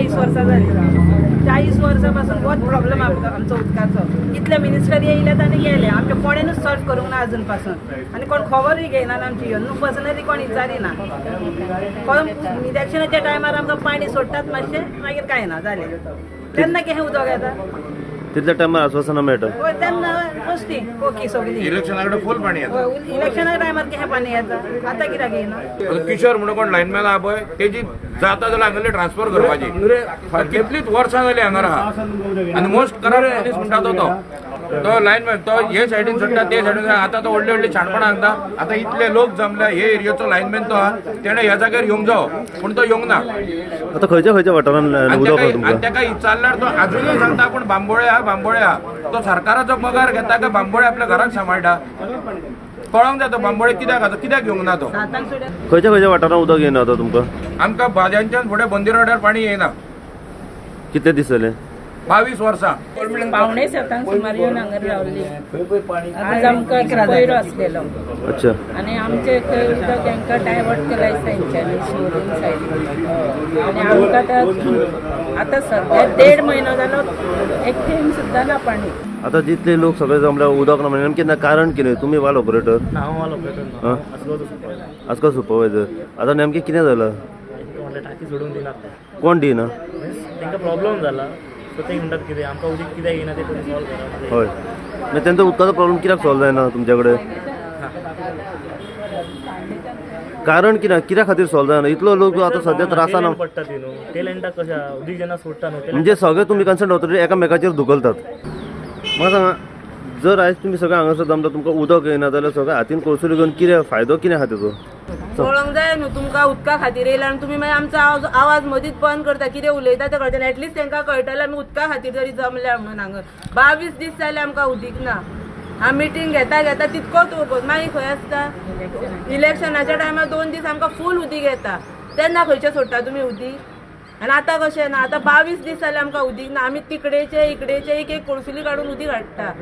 40 वर्सां जाली. 40 वर्सां पासून होच प्रॉब्लम आमचो उदकाचो. इतले मिनिस्टर येयल्यात आनी गेले, आमचे कोणेनूच सॉल्व करूंक ना अजून पासून आनी कोण खबरूय घेयना आमची येवन. न्हू, पर्सनली कोण विचारिना. कोण इलेक्शनाच्या टायमार आमकां पाणी सोडटात मातशें, मागीर कांय ना जालें. तेन्ना कितें उदक येता? तितल्या टायमार आश्वासनां मेळटा. हय, तेन्ना मस्ती कोकी सगळी. इलेक्शना कडेन फूल पाणी येता. हय, इलेक्शना टायमार कितें पाणी येता, आतां कित्याक येयना? आता किशोर म्हणून कोण लायनमॅन आहा पळय, तेजी जाता जाल्यार हांगेली ट्रान्सफर करपाची. कितलीच वर्सां जाली हांगार आहा आनी मोस्ट करप्ट मनीस म्हणटा तो तो तो लायनमॅन. तो हे सायडीन सोडटा, ते सायडीन. आतां तो व्हडले व्हडले शाणपणां सांगता. आतां इतले लोक जमले, हे एरियेचो लायनमॅन तो आहा, तेणें ह्या जाग्यार येवंक जावो, पूण तो येवंक ना. आता खंयच्या खंयच्या वाठारांत आनी उदक तेका ना तुमकां? आनी तेका विचारल्यार तो आजुनूय सांगता आपूण बांबोळे आहा, बांबोळे आहा. तो सरकाराचो पगार घेता काय बांबोळे आपल्या घराक सांबाळटा, कळोंक जाय. तो बांबोळे कित्याक आसा, कित्याक येवंक ना तो? सातांक सोडून. खंयच्या खंयच्या वाठारांत उदक येयना आतां तुमकां? आमकां भाज्यांच्यान फुडें बंदिरोड्यार पाणी येयना. कितले दीस जाले? 22 वर्सां. 6:45 सुमार येवन हांगा रावली. आज आमकां पयरो आसलेलो. आनी आमचे थंय उदक तांकां डायवर्ट केलां दिसता हेंच्यांनी, शिवरीम सायडीन. आनी आमकां आतां आतां सद्या देड म्हयनो जालो, एक थेंब सुद्दां ना पाणी. आता जितले लोक सगळे जमल्या, उदक ना म्हणजे नेमकें ना कारण कितें? तुमी वाल ऑपरेटर? ना, हांव वाल ऑपरेटर ना. हां? आसगांवचो सुपरवायझर. आजकाल सुपरवायझर. आता नेमकें कितें जालां? म्हटल्यार टाकी सोडून दिनात ते. कोण दिना? मिन्स तांकां प्रॉब्लम जाला, सो ते म्हणटात कितें आमकां उदीक कित्याक येयना तें तुमी सॉल्व करा. हय, मागीर तेंचो उदकाचो प्रॉब्लम कित्याक सॉल्व जायना तुमच्या कडेन? कारण कितें? कित्या खातीर सॉल्व जायना? इतलो लोक आतां सद्या त्रासान. टेल पडटा ती न्हू, टेल एंडाक कशें आहा, उदीक जेन्ना सोडटा न्हू म्हणजे सगळे तुमी कन्सर्न ऑथॉरिटी एकामेकाचेर धुकलतात. म्हाका सांगा, जर आयज तुमी सगळे हांगासर जमता, तुमकां उदक येयना जाल्यार सगळे हातीन कोळसुली घेवन कितें फायदो कितें आहा तेजो? कळोंक जाय न्हू तुमकां. उदका खातीर येयला आनी तुमी मागीर आमचो आवाज मदींच बंद करता. कितें उलयता तें कळटा. एटलिस्ट तांकां कळटलें आमी उदका खातीर तरी जमल्या म्हणून हांगा. 22 दीस जाले आमकां उदीक ना. आमी मिटींग घेता घेता तितकोच वगत मागीर खंय आसता. इलेक्शनाच्या टायमार 2 दीस आमकां फूल उदीक येता, तेन्ना खंयचें सोडटा तुमी उदीक? आनी आतां कशें ना? आतां 22 दीस जाले आमकां उदीक ना. आमी तिकडेचे इकडेचे एक एक कोळसुली काडून उदीक हाडटा.